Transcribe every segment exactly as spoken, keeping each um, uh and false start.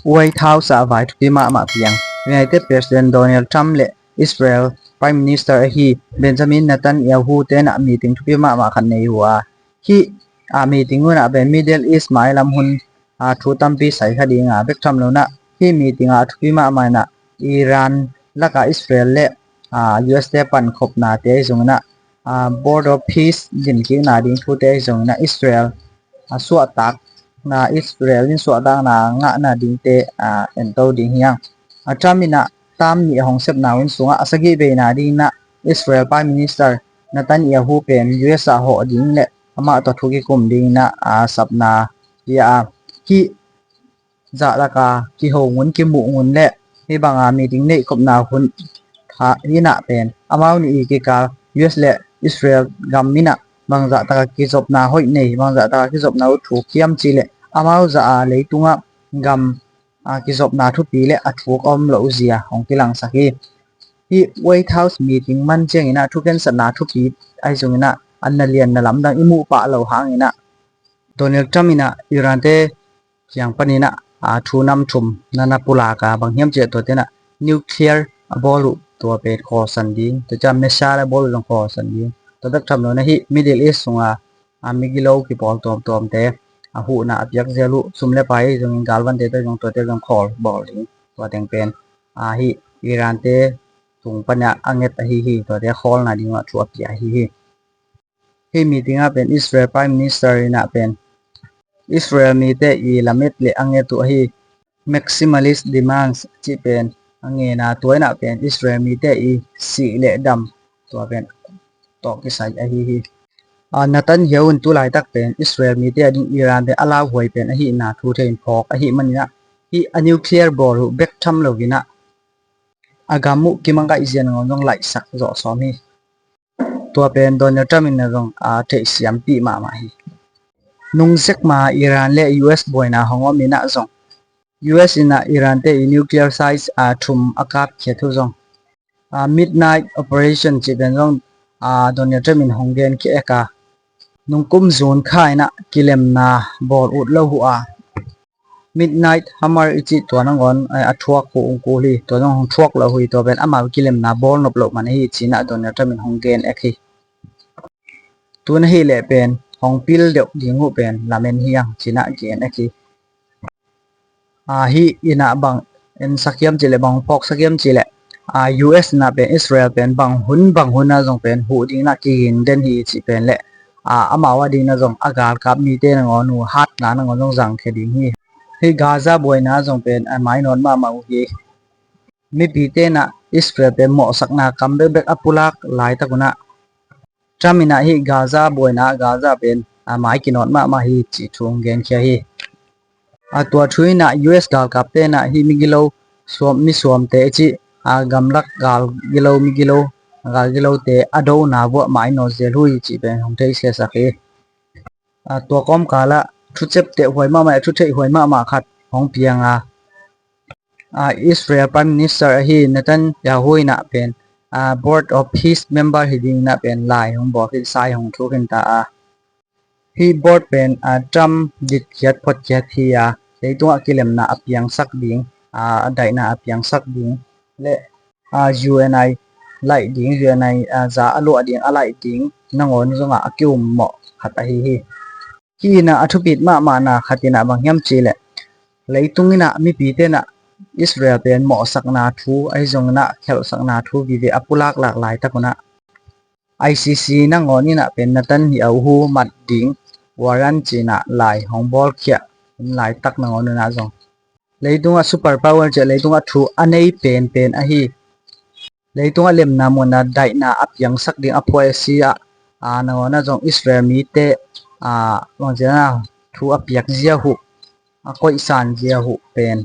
White House ah vai thupi mahmah piang United President Donald Trump le Israel Prime Minister ahi Benjamin Netanyahu te in ah meeting thupi mahmah khat nei uh a, hih a meeting un ah pen Middle East mailam hun a thu tampi sai kha ding a, bek tham lo in ah hih meeting ah a thupi mahmah in ah Iran lakah Israel le a, U S te pankhopna te ahi zongin ah, a, Board of Peace dimkikna ding thu te ahi zongin ah Israel a, suahtakna, Israel in suahtakna ngahna dingte a, ento ding hi hang. A, Trump in ah tam nih a hong sepna hun sungah a sagih veina dingin ah Israel Prime Minister Netanyahu pen U S ah hawh ding le amah tawh thu kikum dingin ah a, sapna pia a, hih zahtak a kiho ngun, kimuh ngun le hih banga meeting neihkhopna hun in ah pen amau nih i kikal U S le Israel gam in ah bangzah taka kizopna hoih nei, bangzah taka kizopna uh thuk hiam cih leh amau zah a leitungah gam a kizopna thupi le a thuk a om loh zia hong kilangsak hi. Hih White House meeting man ciangin ah thukhensatna thupi ahi zongin ah a na lian na lamdang i muh pah lo hangin ah Donald Trump in ah Iran te kiang panin ah, a, thu nam thum na na pulak a, bang hiam cih leh tuate in ah nuclear a bawl uh tua pen khawlsan ding, tua ciang missile a bawl uh zong khawlsan ding. Tua bek tham lo in ah hih Middle East sunga, a, migilo kipawl tuamtuamte a, huhna a piak zel uh, sum le pai zongin galvante te zong tuate zong khawl bawl ding. Tua teng pen, a, hih Iran te tung panin ah a nget ahi hi, tuate khawlna ding uh a thu a pia ahi hi. Hih meeting ah pen Israel Prime Minister in ah pen Israel mite i lamet le a nget uh ahi maximalist demands cih pen a ngen a, tua in ah pen Israel mite i sih le dam tua pen tawh kisai ahi hi. A, Netanyahu in tu laitak pen Israel mite a ding Iran pen a lauhuai pen ahihna thu thei in phawk ahih manin ah hih a nuclear bawl uh bek tham lo in ah a gam uh kimakaih zia nangawn zong laihsak zawh sawm hi. Tua pen Donald Trump in ah zong a theihsiampih mahmah hi. Nungzek ma Iran le U S buaina hong om in ah zong U S in ah Iran te i nuclear sites a thum a kapkhiat uh zong a midnight operation cih pen zong a Donald Trump in hong genkhia ek a, nungkum zun kha in ah kilemna bawl ut lo uh a, Midnight Hammer i cih tua nangawn, eh, a thuak uh ung kul hi, tua zong hong thuak lo uh hi, tua pen amau kilemna bawl nop loh man ahi ci-in ah Donald Trump in hong gen ek hi. Tun ahih leh pen hong pil deuh ding uh pen lamen hi hang ci-in ah gen ek hi. Ah, hih in ah bang ensak hiam cih leh, bang hong phawksak hiam cih leh, ah, U S in ah pen Israel pen bang hun bang hun ah zong pen huh ding in ah kiging den hi cih pen le, ah, amau a ding in ah zong a galkap mite nangawn uh hatna nangawn zong zangkhia ding hi. Hih Gaza buaina zong pen a mainawt mahmah uh hi. Mipite in ah Israel pen mawhsakna kam bekbek a pulak laitak un ah Trump in ah hih Gaza buaina, Gaza pen a mai kinawt mahmah hi cih thu hong genkhia hi. A tua thu in ah U S galkapte in ah hih migilo suam, misuamte i cih, a gamlak galgilo, migilo, galgilote a dona vuah mainawt zel uh hi cih pen hong theisiasak hi. A tua kawmkal ah thucep teh huai mahmah, a thutheih huai mahmah khat hong piang a, a Israel Prime Minister ahi Netanyahu in ah pen a Board of Peace member hi ding in ah pen lai hong bawl khin, sai hong thu khin ta a. Hih board pen a Trump ditkhiat photkhiat hi a, leitungah kilemna a piangsak ding, a daihna a piangsak ding le a U N i laih ding, U N i a za a luah ding, a laih ding nangawn zongah a kiummawh khat ahi hi. Hih in ah a thupit mahmahna khat in ah bang hiam cih leh, leitung in ah mipite in ah Israel pen mawhsakna thu ahi zongin ah khelhsakna thu vive a pulak lak laitak un ah I C C nangawn in ah pen Netanyahu mat ding warrant ci-in ah lai hong bawlkhiat laitak nangawn un ah zong, leitungah super power cih, leitungah thu a nei penpen ahi, leitungah lemna muanna daihna a piangsak ding a phuaisi ah, a nangawn ah zong Israel mite a bangci-in ah thu a piak zia uh, a koihsan zia uh pen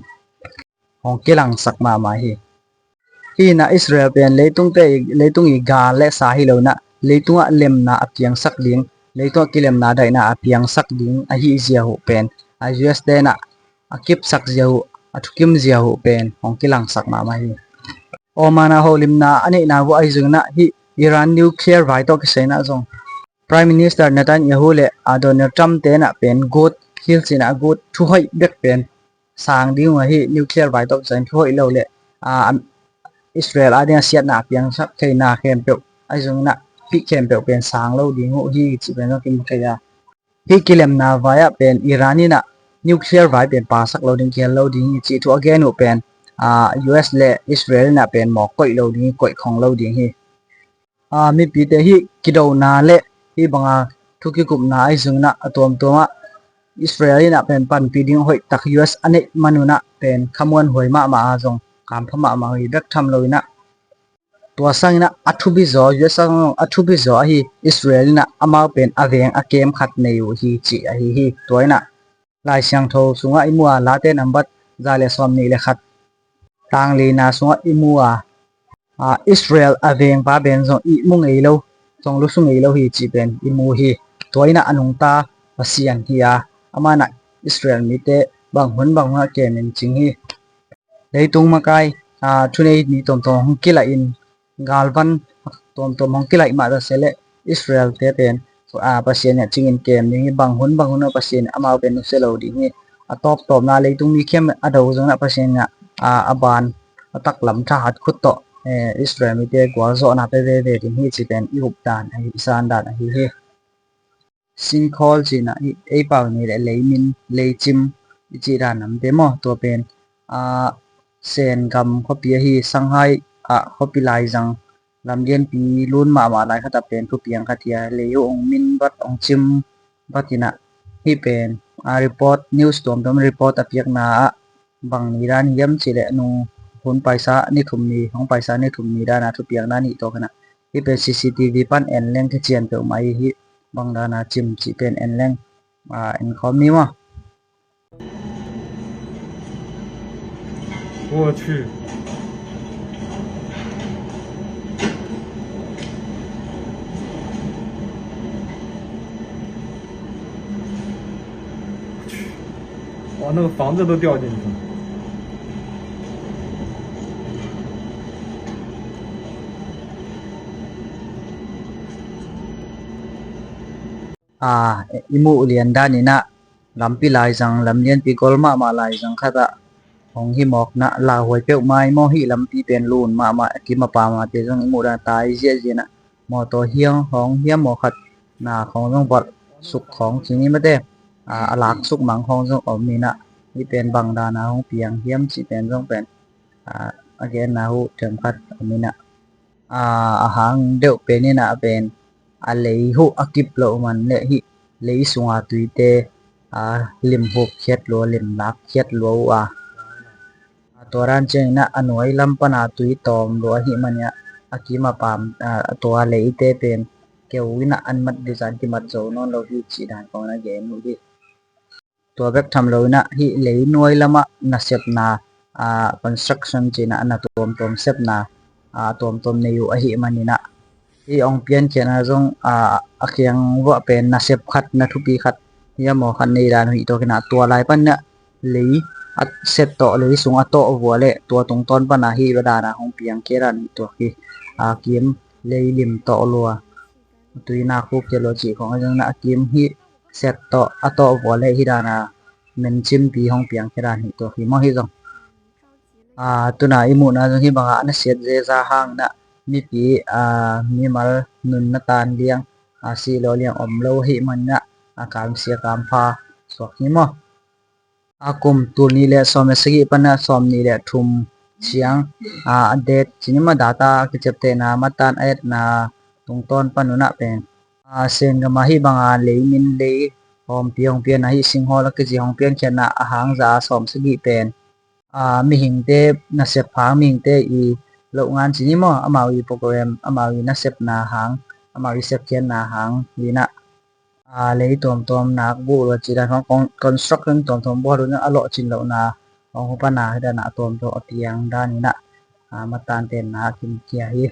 hong kilangsak mahmah hi. Hih in ah Israel pen leitungte i, leitung i gal le sa hi lo in ah leitungah lemna a piangsak ding, leitungah kilemna daihna a piangsak ding ahi zia uh pen a U S te in ah a kipsak zia uh, a thukim zia uh pen hong kilangsak mahmah hi. Oman ah holimna a neihna uh ahi zongin ah hih Iran nuclear vai tawh kisai in ah zong Prime Minister Netanyahu le a Donald Trump te in ah pen good hills in ah good thuhoih bek pen sang ding uh ahi, nuclear vai tawh kisai in thu hoih lo le, ah, Israel a ding a siatna a piangsak theina khempeuh, ahi zongin ah hih khempeuh pen sang lo ding uh hi cih pen zong kimu thei a. Hih kilemna vai ah pen Iran in ah nuclear vai pen pasak lo ding, kihel lo ding hi cih thu a gen uh pen, ah, U S le Israel in ah pen mawk koih lo ding hi, koih khong lo ding hi. Ah, mipite hih kidona le hih banga thu kikupna ahi zongin ah a tuamtuam ah Israel in ah pen panpih ding hoih tak U S a neih man un ah pen khamuanhuai mahmah a, zong kampha mahmah hi bek tham lo in ah, tua sangin ah a thupi zaw, U S a thupi zaw ahi Israel in ah amau pen a veng a kem khat nei uh hi cih ahi hi. Tua in ah Lai Siangtho sungah i mu a, Late nambat za le sawmnih le khat, tang lina sungah i mu a, ah, Israel a vengpa pen zong ihmu ngei lo, zong lusu ngei lo hi cih pen i mu hi. Tua in ah a nungta Pasian hi a, amah in ah Israel mite bang hun bang hun ah kemin cing hi. Leitung makai, ah, thunei ni tuamtuam hong kilaih in, galvan tuamtuam hong kilaih mah ta se leh Israel te pen, ah, Pasian in ah cingin kem ding hi. Bang hun bang hun ah Pasian in amau pen nusia lo ding hi. A tawptawpna leitung mi khempeuh a do zongin ah Pasian in ah, ah, a ban a taklam thahat khut tawh, eh, Israel mite gualzawhna pia veve ding hi cih pen i hup dan ahi, i san dan ahi hi. Sinkhole cih in ah ei pau ni le leimin, leicim i cih dan namte maw, tua pen, ah, Sen gam khuapi ahi, Shanghai ah khuapi laizang lamlianpi lun mahmah lai khat ah pen thupiang khat hi a, lei uh hong min vat, hong cim vat in ah, hih pen, ah, report, news tuamtuam report a piakna ah bang ni dan hiam cih leh nung hun paisa ni thum ni, hong paisa ni thum ni dan a thupiang dan hi tuak in ah, hih pen C C T V pan en leng kician peuhmah hi. Bang dan a cim cih pen en leng, ah, en khawm ni maw. 我去。 哇，那个房子都掉进去了。 A, i muh lian dan in ah lampi laizang, lamlianpi gol mahmah laizang khat ah hong hi mawk in ah, lauhuai peuhmah hi maw, hih lampi pen lun mahmah, a kim a pam a te zong i muh dan tai ziahziah in ah, mawtaw hiang hong hiam maw khat na khong zong valh suk khong ci ni mate, a, a lak suk mang khong zong om in ah, hih pen bang dan a hong piang hiam cih pen zong pen, a, a genna uh themkhat om in ah, a, a hang deuh pen in ah pen a lei uh a kip loh man leh hih lei sunga tuite, a, lim hup khiat lua, lim lak khiat lua uh a, a, tua dan ciangin ah a nuai lam pan a tui tawm lua ahih man in ah a kim a pam, a, tua leite pen keu in ah an mat dizan kimat zo nawn lo hi cih dan khong in ah gen uh hi. Tua bek tham lo in ah hih lei nuai lamah nasepna, a, construction ci in ah na tuamtuam sepna, a, tuamtuam nei uh ahih man in ah, hih hong piankhiatna zong, a, a kiang vuah pen nasep khat, na thupi khat hiam maw khat nei dan uh hi tuak in ah, tua lai pan in ah lei a set tawh, lei sung a tawh vua leh tua tungtawn pan a hih va dan a hong piangkhia dan hi tuak hi. A, kim lei lim tawh lua, tui nak hup khia lua cih khong a zong in ah a kim hih set tawh a tawh vua leh hih dan a mencimpi hong piangkhia dan hi tuak hi maw. Hih zong, a, tu in ah i muhna zong hih bang a na siat zeza hang in ah mipi, a, mimal nunna tan liang, a, sih lawh liang om lo ahih man in ah, a, kamsia kampha suak hi maw. A, kum tul nih le sawm le sagih pan a sawm nih le thum ciang, a, a date ci ni maw, data kiciaptehna matan a etna tungtawn pan un ah pen, a, Sen gam ah hih bang a lei min, lei hawmpi hong pian a, hih sinkhole a kici hong piankhiatna a hang za a sawm sagih pen, a, mihingte nasep hang, mihingte i loh ngan ci ni maw, amau i program, amau i nasepna hang, amau i sepkhiatna hang hi in ah, a, lei tuamtuam nak buh lua cih dan hong, con-, construction tuamtuam buah lua in ah a lawhcin lohna hong hu pan a hih dan a tuamtuam a piang dan in ah, a, matan tenna a kimkhia hi.